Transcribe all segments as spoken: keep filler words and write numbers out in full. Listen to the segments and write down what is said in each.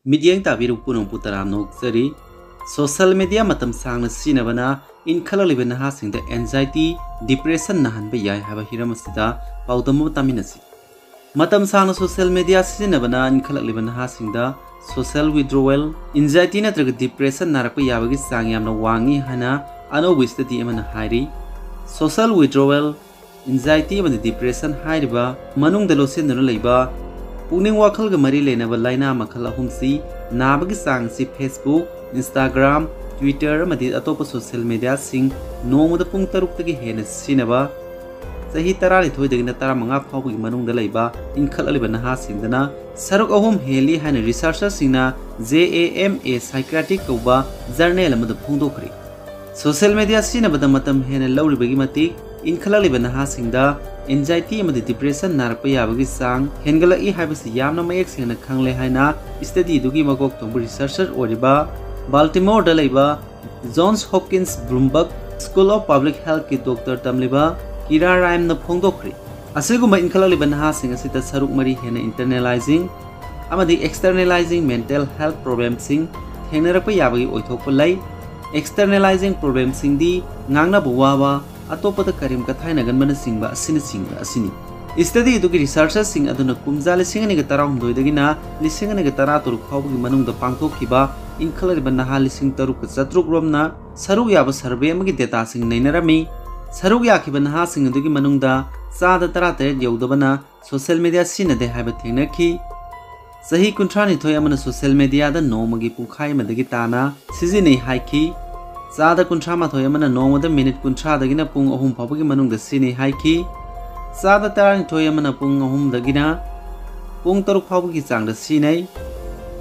ꯃꯤꯠꯌꯦꯡ ꯇꯥꯕꯤꯔꯤꯕ ꯄꯨꯝꯅꯃꯛꯄꯨ ꯇꯔꯥꯝꯅ ꯑꯣꯛꯆꯔꯤ꯫ ꯁꯣꯁꯤꯌꯦꯜ ꯃꯤꯗꯤꯌꯥ ꯃꯇꯝ ꯁꯥꯡꯅ ꯁꯤꯖꯤꯟꯅꯕꯅ ꯏꯟꯈꯠꯂꯛꯂꯤꯕ ꯅꯍꯥꯁꯤꯡꯗ anxiety, depression ꯅꯥꯍꯟꯕ ꯌꯥꯏ ꯍꯥꯏꯕ ꯍꯤꯔꯝ ꯑꯁꯤꯗ ꯄꯥꯎꯗꯝ ꯑꯃ ꯇꯥꯃꯤꯟꯅꯁꯤ꯫ ꯃꯇꯝ ꯁꯥꯡꯅ ꯁꯣꯁꯤꯌꯦꯜ ꯃꯤꯗꯤꯌꯥ ꯁꯤꯖꯤꯟꯅꯕꯅ ꯏꯟꯈꯠꯂꯛꯂꯤꯕ ꯅꯍꯥꯁꯤꯡꯗ social withdrawal, anxiety ꯅꯠꯇ꯭ꯔꯒ depression ꯅꯥꯔꯛꯄ ꯌꯥꯕꯒꯤ ꯆꯥꯡ ꯌꯥꯝꯅ ꯋꯥꯡꯏ ꯍꯥꯏꯅ ꯑꯅꯧꯕ study ꯑꯃꯅ ꯍꯥꯏꯔꯤ꯫ Social withdrawal, anxiety ꯑꯃꯗꯤ depression ꯍꯥꯏꯔꯤꯕ ꯃꯅꯨꯡꯗ ꯂꯣꯠꯁꯤꯟꯗꯨꯅ ꯂꯩꯕ ꯄꯨꯛꯅꯤꯡ ꯋꯥꯈꯜꯒ ꯃꯔꯤ ꯂꯩꯅꯕ ꯂꯥꯏꯅꯥ ꯃꯈꯜ ꯑꯍꯨꯝꯁꯤ ꯅꯥꯕꯒꯤ ꯆꯥꯡ ꯑꯁꯤ Facebook, Instagram, Twitter ꯑꯃꯗꯤ ꯑꯇꯣꯞꯄ ꯁꯣꯁꯤꯌꯦꯜ ꯃꯤꯗꯤꯌꯥꯁꯤꯡ ꯅꯣꯡꯃꯗ ꯄꯨꯡ ꯇꯔꯨꯛꯇꯒꯤ ꯍꯦꯟꯅ ꯁꯤꯖꯤꯟꯅꯕ, ꯆꯍꯤ ꯇꯔꯥꯅꯤꯊꯣꯏꯗꯒꯤꯅ ꯇꯔꯥꯃꯉꯥ ꯐꯥꯎꯕꯒꯤ ꯃꯅꯨꯡꯗ ꯂꯩꯕ ꯏꯟꯈꯠꯂꯛꯂꯤꯕ ꯅꯍꯥꯁꯤꯡꯗꯅ ꯁꯔꯨꯛ ꯑꯍꯨꯝ ꯍꯦꯜꯂꯤ ꯍꯥꯏꯅ researcherꯁꯤꯡꯅ JAMA Psychiatric ꯀꯧꯕ journal ꯑꯃꯗ ꯐꯣꯡꯗꯣꯛꯈ꯭ꯔꯦ꯫ ꯁꯣꯁꯤꯌꯦꯜ ꯃꯤꯗꯤꯌꯥ ꯁꯤꯖꯤꯟꯅꯕꯗ ꯃꯇꯝ ꯍꯦꯟꯅ ꯂꯧꯔꯤꯕꯒꯤ ꯃꯇꯤꯛ ꯏꯟꯈꯠꯂꯛꯂꯤꯕ ꯅꯍꯥꯁꯤꯡꯗ anxiety ꯑꯃꯗꯤ depression ꯅꯥꯔꯛꯄ ꯌꯥꯕꯒꯤ ꯆꯥꯡ ꯍꯦꯟꯒꯠꯂꯛꯏ ꯍꯥꯏꯕꯁꯤ ꯌꯥꯝꯅ ꯃꯌꯦꯛ ꯁꯦꯡꯅ ꯈꯪꯂꯦ ꯍꯥꯏꯅ studyꯗꯨꯒꯤ ꯃꯀꯣꯛ ꯊꯣꯡꯕ researcher ꯑꯣꯏꯔꯤꯕ Baltimoreꯗ ꯂꯩꯕ Johns Hopkins Bloomberg School of Public Healthꯀꯤ doctor ꯇꯝꯂꯤꯕ ꯀꯤꯔꯥ ꯔꯥꯏꯝꯅ ꯐꯣꯡꯗꯣꯛꯈ꯭ꯔꯦ꯫ ꯑꯁꯤꯒꯨꯝꯕ ꯏꯟꯈꯠꯂꯛꯂꯤꯕ ꯅꯍꯥꯁꯤꯡ ꯑꯁꯤꯗ ꯁꯔꯨꯛ ꯃꯔꯤ ꯍꯦꯟꯅ internalizing ꯑꯃꯗꯤ externalizing mental health problemꯁꯤꯡ ꯊꯦꯡꯅꯔꯛꯄ ꯌꯥꯕꯒꯤ ꯑꯣꯏꯊꯣꯛꯄ ꯂꯩ꯫ Externalizing problemꯁꯤꯡꯗꯤ ꯉꯥꯡꯅꯕ ꯋꯥꯕ, ꯑꯇꯣꯞꯄꯗ ꯀꯔꯦꯝ ꯀꯊꯥꯏꯅꯒꯟꯕꯅꯆꯤꯡꯕ ꯑꯁꯤꯅꯆꯤꯡꯕ ꯑꯁꯤꯅꯤ꯫ Study ꯑꯗꯨꯒꯤ researcherꯁꯤꯡ ꯑꯗꯨꯅ ꯀꯨꯝꯖꯥ ꯂꯤꯁꯤꯡ ꯑꯅꯤꯒ ꯇꯔꯥꯍꯨꯝꯗꯣꯏꯗꯒꯤꯅ ꯂꯤꯁꯤꯡ ꯑꯅꯤꯒ ꯇꯔꯥꯇꯔꯨꯛ ꯐꯥꯎꯕꯒꯤ ꯃꯅꯨꯡꯗ ꯄꯥꯡꯊꯣꯛꯈꯤꯕ ꯏꯟꯈꯠꯂꯛꯂꯤꯕ ꯅꯍꯥ ꯂꯤꯁꯤꯡ ꯇꯔꯨꯛꯀ ꯆꯥꯇ꯭ꯔꯨꯛ ꯔꯣꯝꯅ ꯁꯔꯨꯛ ꯌꯥꯕ survey ꯑꯃꯒꯤ dataꯁꯤꯡ ꯅꯩꯅꯔꯝꯃꯤ꯫ ꯁꯔꯨꯛ ꯌꯥꯈꯤꯕ ꯅꯍꯥꯁꯤꯡ ꯑꯗꯨꯒꯤ ꯃꯅꯨꯡꯗ ꯆꯥꯗ ꯇꯔꯥꯇꯔꯦꯠ ꯌꯧꯗꯕꯅ social media ꯁꯤꯖꯤꯟꯅꯗꯦ ꯍꯥꯏꯕ ꯊꯦꯡꯅꯈꯤ꯫ ꯆꯍꯤ ꯀꯨꯟꯊ꯭ꯔꯥꯅꯤꯊꯣꯏ ꯑꯃꯅ social mediaꯗ ꯅꯣꯡꯃꯒꯤ ꯄꯨꯡꯈꯥꯏ ꯑꯃꯗꯒꯤ ꯇꯥꯅ ꯁꯤꯖꯤꯟꯅꯩ ꯍꯥꯏꯈꯤ꯫ ꯆꯥꯗ ꯀꯨꯟꯊ꯭ꯔꯥ ꯃꯥꯊꯣꯏ ꯑꯃꯅ ꯅꯣꯡꯃꯗ minute ꯀꯨꯟꯊ꯭ꯔꯥꯗꯒꯤꯅ ꯄꯨꯡ ꯑꯍꯨꯝ ꯐꯥꯎꯕꯒꯤ ꯃꯅꯨꯡꯗ ꯁꯤꯖꯤꯟꯅꯩ ꯍꯥꯏꯈꯤ꯫ ꯆꯥꯗ ꯇꯔꯥꯅꯤꯊꯣꯏ ꯑꯃꯅ ꯄꯨꯡ ꯑꯍꯨꯝꯗꯒꯤꯅ ꯄꯨꯡ ꯇꯔꯨꯛ ꯐꯥꯎꯕꯒꯤ ꯆꯥꯡꯗ ꯁꯤꯖꯤꯟꯅꯩ꯫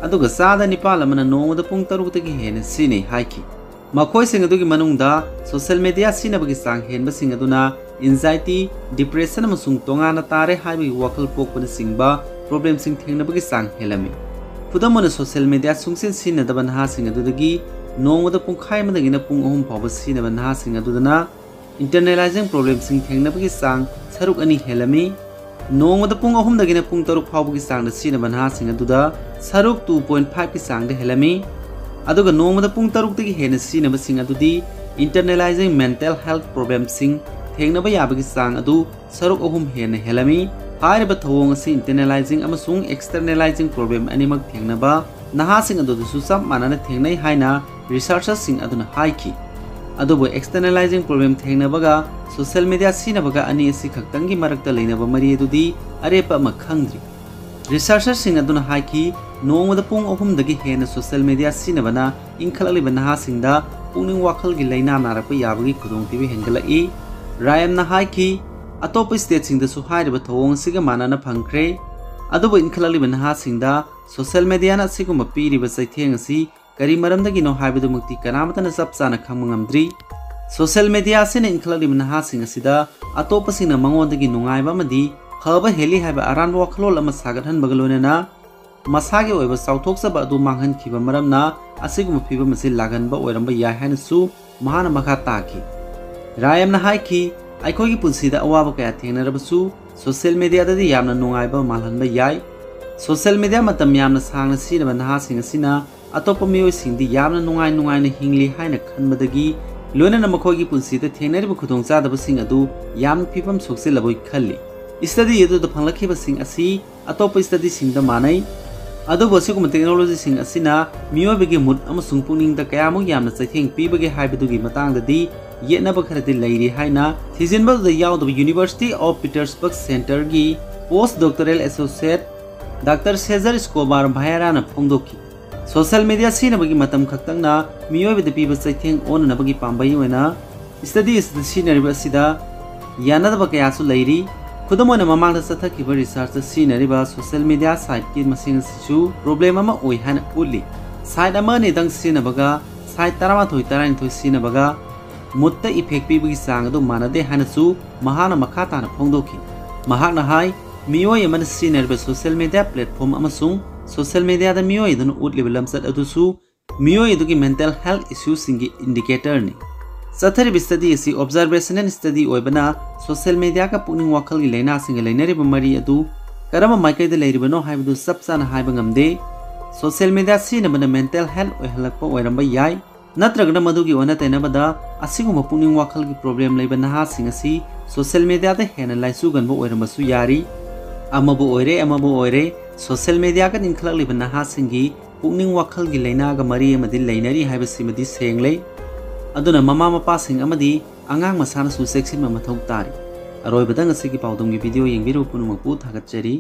ꯑꯗꯨꯒ ꯆꯥꯗ ꯅꯤꯄꯥꯜ ꯑꯃꯅ ꯅꯣꯡꯃꯗ ꯄꯨꯡ ꯇꯔꯨꯛꯇꯒꯤ ꯍꯦꯟꯅ ꯁꯤꯖꯤꯟꯅꯩ ꯍꯥꯏꯈꯤ꯫ ꯃꯈꯣꯏꯁꯤꯡ ꯑꯗꯨꯒꯤ ꯃꯅꯨꯡꯗ social media ꯁꯤꯖꯤꯟꯅꯕꯒꯤ ꯆꯥꯡ ꯍꯦꯟꯕꯁꯤꯡ ꯑꯗꯨꯅ anxiety, depression ꯑꯃꯁꯨꯡ ꯇꯣꯉꯥꯟꯅ ꯇꯥꯔꯦ ꯍꯥꯏꯕꯒꯤ ꯋꯥꯈꯜ ꯄꯣꯛꯄꯅꯆꯤꯡꯕ problemꯁꯤꯡ ꯊꯦꯡꯅꯕꯒꯤ ꯆꯥꯡ ꯍꯦꯜꯂꯝꯃꯤ꯫ ꯈꯨꯗꯝ ꯑꯣꯏꯅ, social media ꯁꯨꯡꯁꯤꯟ ꯁꯤꯖꯤꯟꯅꯗꯕ ꯅꯍꯥꯁꯤꯡ ꯑꯗꯨꯗꯒꯤ ꯅꯣꯡꯃꯗ ꯄꯨꯡꯈꯥꯏ ꯑꯃꯗꯒꯤꯅ ꯄꯨꯡ ꯑꯍꯨꯝ ꯐꯥꯎꯕ ꯁꯤꯖꯤꯟꯅꯕ ꯅꯍꯥꯁꯤꯡ ꯑꯗꯨꯗꯅ internalizing problemꯁꯤꯡ ꯊꯦꯡꯅꯕꯒꯤ ꯆꯥꯡ ꯁꯔꯨꯛ ꯑꯅꯤ ꯍꯦꯜꯂꯝꯃꯤ꯫ ꯅꯣꯡꯃꯗ ꯄꯨꯡ ꯑꯍꯨꯝꯗꯒꯤꯅ ꯄꯨꯡ ꯇꯔꯨꯛ ꯐꯥꯎꯕꯒꯤ ꯆꯥꯡꯗ ꯁꯤꯖꯤꯟꯅꯕ ꯅꯍꯥꯁꯤꯡ ꯑꯗꯨꯗ ꯁꯔꯨꯛ two point five ꯀꯤ ꯆꯥꯡꯗ ꯍꯦꯜꯂꯝꯃꯤ꯫ ꯑꯗꯨꯒ ꯅꯣꯡꯃꯗ ꯄꯨꯡ ꯇꯔꯨꯛꯇꯒꯤ ꯍꯦꯟꯅ ꯁꯤꯖꯤꯟꯅꯕꯁꯤꯡ ꯑꯗꯨꯗꯤ internalizing mental health problemꯁꯤꯡ ꯊꯦꯡꯅꯕ ꯌꯥꯕꯒꯤ ꯆꯥꯡ ꯑꯗꯨ ꯁꯔꯨꯛ ꯑꯍꯨꯝ ꯍꯦꯟꯅ ꯍꯦꯜꯂꯝꯃꯤ꯫ ꯍꯥꯏꯔꯤꯕ ꯊꯧꯑꯣꯡ ꯑꯁꯤ internalizing ꯑꯃꯁꯨꯡ externalizing problem ꯑꯅꯤꯃꯛ ꯊꯦꯡꯅꯕ ꯅꯍꯥꯁꯤꯡ ꯑꯗꯨꯗꯁꯨ ꯆꯞ ꯃꯥꯟꯅꯅ ꯊꯦꯡꯅꯩ ꯍꯥꯏꯅ researcherꯁꯤꯡ ꯑꯗꯨꯅ ꯍꯥꯏꯈꯤ꯫ ꯑꯗꯨꯕꯨ externalizing problem ꯊꯦꯡꯅꯕꯒ social media ꯁꯤꯖꯤꯟꯅꯕꯒ ꯑꯅꯤ ꯑꯁꯤ ꯈꯛꯇꯪꯒꯤ ꯃꯔꯛꯇ ꯂꯩꯅꯕ ꯃꯔꯤ ꯑꯗꯨꯗꯤ ꯑꯔꯦꯞꯄ ꯑꯃ ꯈꯪꯗ꯭ꯔꯤ꯫ Researcherꯁꯤꯡ ꯑꯗꯨꯅ ꯍꯥꯏꯈꯤ, ꯅꯣꯡꯃꯗ ꯄꯨꯡ ꯑꯍꯨꯝꯗꯒꯤ ꯍꯦꯟꯅ social media ꯁꯤꯖꯤꯟꯅꯕꯅ ꯏꯟꯈꯠꯂꯛꯂꯤꯕ ꯅꯍꯥꯁꯤꯡꯗ ꯄꯨꯛꯅꯤꯡ ꯋꯥꯈꯜꯒꯤ ꯂꯥꯏꯅꯥ ꯅꯥꯔꯛꯄ ꯌꯥꯕꯒꯤ ꯈꯨꯗꯣꯡꯊꯤꯕ ꯍꯦꯟꯒꯠꯂꯛꯏ꯫ ꯔꯥꯌꯝꯅ ꯍꯥꯏꯈꯤ, ꯑꯇꯣꯞꯄ stateꯁꯤꯡꯗꯁꯨ ꯍꯥꯏꯔꯤꯕ ꯊꯧꯑꯣꯡ ꯑꯁꯤꯒ ꯃꯥꯟꯅꯅ ꯐꯪꯈ꯭ꯔꯦ꯫ ꯑꯗꯨꯕꯨ ꯏꯟꯈꯠꯂꯛꯂꯤꯕ ꯅꯍꯥꯁꯤꯡꯗ social mediaꯅ ꯑꯁꯤꯒꯨꯝꯕ ꯄꯤꯔꯤꯕ ꯆꯩꯊꯦꯡ ꯑꯁꯤ ꯀꯔꯤ ꯃꯔꯝꯗꯒꯤꯅꯣ ꯍꯥꯏꯕꯗꯨꯃꯛꯇꯤ ꯀꯅꯥꯃꯠꯇꯅ ꯆꯞ ꯆꯥꯅ ꯈꯪꯕ ꯉꯝꯗ꯭ꯔꯤ꯫ Social media ꯑꯁꯤꯅ ꯏꯟꯈꯠꯂꯛꯂꯤꯕ ꯅꯍꯥꯁꯤꯡ ꯑꯁꯤꯗ ꯑꯇꯣꯞꯄꯁꯤꯡꯅ ꯃꯉꯣꯟꯗꯒꯤ ꯅꯨꯡꯉꯥꯏꯕ ꯑꯃꯗꯤ ꯐꯕ ꯍꯦꯜꯂꯤ ꯍꯥꯏꯕ ꯑꯔꯥꯟꯕ ꯋꯥꯈꯜꯂꯣꯟ ꯑꯃ ꯁꯥꯒꯠꯍꯟꯕꯒ ꯂꯣꯏꯅꯅ ꯃꯁꯥꯒꯤ ꯑꯣꯏꯕ ꯆꯥꯎꯊꯣꯛꯆꯕ ꯑꯗꯨ ꯃꯥꯡꯍꯟꯈꯤꯕ ꯃꯔꯝꯅ ꯑꯁꯤꯒꯨꯝꯕ ꯐꯤꯕꯝ ꯑꯁꯤ ꯂꯥꯛꯍꯟꯕ ꯑꯣꯏꯔꯝꯕ ꯌꯥꯏ ꯍꯥꯏꯅꯁꯨ ꯃꯍꯥꯛꯅ ꯃꯈꯥ ꯇꯥꯈꯤ꯫ ꯔꯥꯌꯝꯅ ꯍꯥꯏꯈꯤ, ꯑꯩꯈꯣꯏꯒꯤ ꯄꯨꯟꯁꯤꯗ ꯑꯋꯥꯕ ꯀꯌꯥ ꯊꯦꯡꯅꯔꯕꯁꯨ social mediaꯗꯗꯤ ꯌꯥꯝꯅ ꯅꯨꯡꯉꯥꯏꯕ ꯃꯥꯜꯍꯟꯕ ꯌꯥꯏ꯫ Social media ꯃꯇꯝ ꯌꯥꯝꯅ ꯁꯥꯡꯅ ꯁꯤꯖꯤꯟꯅꯕ ꯅꯍꯥꯁꯤꯡ ꯑꯁꯤꯅ ꯑꯇꯣꯞꯄ ꯃꯤꯑꯣꯏꯁꯤꯡꯗꯤ ꯌꯥꯝꯅ ꯅꯨꯡꯉꯥꯏ ꯅꯨꯡꯉꯥꯏꯅ ꯍꯤꯡꯂꯤ ꯍꯥꯏꯅ ꯈꯟꯕꯗꯒꯤ ꯂꯣꯏꯅꯅ ꯃꯈꯣꯏꯒꯤ ꯄꯨꯟꯁꯤꯗ ꯊꯦꯡꯅꯔꯤꯕ ꯈꯨꯗꯣꯡꯆꯥꯗꯕꯁꯤꯡ ꯑꯗꯨ ꯌꯥꯝꯅ ꯐꯤꯕꯝ ꯁꯣꯛꯆꯤꯜꯂꯕꯣꯏ ꯈꯜꯂꯤ꯫ Study ꯑꯗꯨꯗ ꯐꯪꯂꯛꯈꯤꯕꯁꯤꯡ ꯑꯁꯤ ꯑꯇꯣꯞꯄ studyꯁꯤꯡꯗ ꯃꯥꯟꯅꯩ꯫ ꯑꯗꯨꯕꯨ ꯑꯁꯤꯒꯨꯝꯕ technologyꯁꯤꯡ ꯑꯁꯤꯅ ꯃꯤꯑꯣꯏꯕꯒꯤ mood ꯑꯃꯁꯨꯡ ꯄꯨꯛꯅꯤꯡꯗ ꯀꯌꯥꯃꯨꯛ ꯌꯥꯝꯅ ꯆꯩꯊꯦꯡ ꯄꯤꯕꯒꯦ ꯍꯥꯏꯕꯗꯨꯒꯤ ꯃꯇꯥꯡꯗꯗꯤ ꯌꯦꯠꯅꯕ ꯈꯔꯗꯤ ꯂꯩꯔꯤ ꯍꯥꯏꯅ ꯊꯤꯖꯤꯟꯕꯗꯨꯗ ꯌꯥꯎꯗꯕ University of Petersburg Centreꯒꯤ post doctoral associate Doctor Cesar Escobar Vieiraꯅ ꯐꯣꯡꯗꯣꯛꯈꯤ꯫ Social media ꯁꯤꯖꯤꯟꯅꯕꯒꯤ ꯃꯇꯝ ꯈꯛꯇꯪꯅ ꯃꯤꯑꯣꯏꯕꯗ ꯄꯤꯕ ꯆꯩꯊꯦꯡ ꯑꯣꯟꯅꯅꯕꯒꯤ ꯄꯥꯝꯕꯩ ꯑꯣꯏꯅ study ꯑꯁꯤꯗ ꯁꯤꯖꯤꯟꯅꯔꯤꯕ ꯑꯁꯤꯗ ꯌꯥꯅꯗꯕ ꯀꯌꯥꯁꯨ ꯂꯩꯔꯤ꯫ ꯈꯨꯗꯝ ꯑꯣꯏꯅ, ꯃꯃꯥꯡꯗ ꯆꯠꯊꯈꯤꯕ researchꯇ ꯁꯤꯖꯤꯟꯅꯔꯤꯕ social media siteꯀꯤ ꯃꯁꯤꯡ ꯑꯁꯤꯁꯨ problem ꯑꯃ ꯑꯣꯏ ꯍꯥꯏꯅ ꯎꯠꯂꯤ꯫ Site ꯑꯃ ꯑꯅꯤꯗꯪ ꯁꯤꯖꯤꯟꯅꯕꯒ site ꯇꯔꯥꯃꯥꯊꯣꯏ ꯇꯔꯥꯅꯤꯊꯣꯏ ꯁꯤꯖꯤꯟꯅꯕꯒ moodꯇ effect ꯄꯤꯕꯒꯤ ꯆꯥꯡ ꯑꯗꯨ ꯃꯥꯟꯅꯗꯦ ꯍꯥꯏꯅꯁꯨ ꯃꯍꯥꯛꯅ ꯃꯈꯥ ꯇꯥꯅ ꯐꯣꯡꯗꯣꯛꯈꯤ꯫ ꯃꯍꯥꯛꯅ ꯍꯥꯏ, ꯃꯤꯑꯣꯏ ꯑꯃꯅ ꯁꯤꯖꯤꯟꯅꯔꯤꯕ social media platform ꯑꯃꯁꯨꯡ social mediaꯗ ꯃꯤꯑꯣꯏ ꯑꯗꯨꯅ ꯎꯠꯂꯤꯕ ꯂꯝꯆꯠ ꯑꯗꯨꯁꯨ ꯃꯤꯑꯣꯏ ꯑꯗꯨꯒꯤ mental health issueꯁꯤꯡꯒꯤ indicatorꯅꯤ꯫ ꯆꯠꯊꯔꯤꯕ study ꯑꯁꯤ observational study ꯑꯣꯏꯕꯅ social mediaꯒ ꯄꯨꯛꯅꯤꯡ ꯋꯥꯈꯜꯒꯤ ꯂꯥꯏꯅꯥꯁꯤꯡꯒ ꯂꯩꯅꯔꯤꯕ ꯃꯔꯤ ꯑꯗꯨ ꯀꯔꯝꯕ ꯃꯥꯏꯀꯩꯗ ꯂꯩꯔꯤꯕꯅꯣ ꯍꯥꯏꯕꯗꯨ ꯆꯞ ꯆꯥꯅ ꯍꯥꯏꯕ ꯉꯝꯗꯦ꯫ Social media ꯁꯤꯖꯤꯟꯅꯕꯅ mental health ꯑꯣꯏꯍꯜꯂꯛꯄ ꯑꯣꯏꯔꯝꯕ ꯌꯥꯏ, ꯅꯠꯇ꯭ꯔꯒꯅ ꯃꯗꯨꯒꯤ ꯑꯣꯟꯅ ꯇꯩꯅꯕꯗ ꯑꯁꯤꯒꯨꯝꯕ ꯄꯨꯛꯅꯤꯡ ꯋꯥꯈꯜꯒꯤ problem ꯂꯩꯕ ꯅꯍꯥꯁꯤꯡ ꯑꯁꯤ social mediaꯗ ꯍꯦꯟꯅ ꯂꯥꯏꯆꯨꯒꯟꯕ ꯑꯣꯏꯔꯝꯕꯁꯨ ꯌꯥꯔꯤ꯫ ꯑꯃꯕꯨ ꯑꯣꯏꯔꯦ, ꯑꯃꯕꯨ ꯑꯣꯏꯔꯦ, social mediaꯒ ꯏꯟꯈꯠꯂꯛꯂꯤꯕ ꯅꯍꯥꯁꯤꯡꯒꯤ ꯄꯨꯛꯅꯤꯡ ꯋꯥꯈꯜꯒꯤ ꯂꯥꯏꯅꯥꯒ ꯃꯔꯤ ꯑꯃꯗꯤ ꯂꯩꯅꯔꯤ ꯍꯥꯏꯕꯁꯤꯃꯗꯤ ꯁꯦꯡꯂꯦ꯫ ꯑꯗꯨꯅ ꯃꯃꯥ ꯃꯄꯥꯁꯤꯡ ꯑꯃꯗꯤ ꯑꯉꯥꯡ ꯃꯁꯥꯅꯁꯨ ꯆꯦꯛꯁꯤꯟꯕ ꯃꯊꯧ ꯇꯥꯔꯤ꯫ ꯑꯔꯣꯏꯕꯗ ꯉꯁꯤꯒꯤ ꯄꯥꯎꯗꯝꯒꯤ video ꯌꯦꯡꯕꯤꯔꯤꯕ ꯄꯨꯝꯅꯃꯛꯄꯨ ꯊꯥꯒꯠꯆꯔꯤ꯫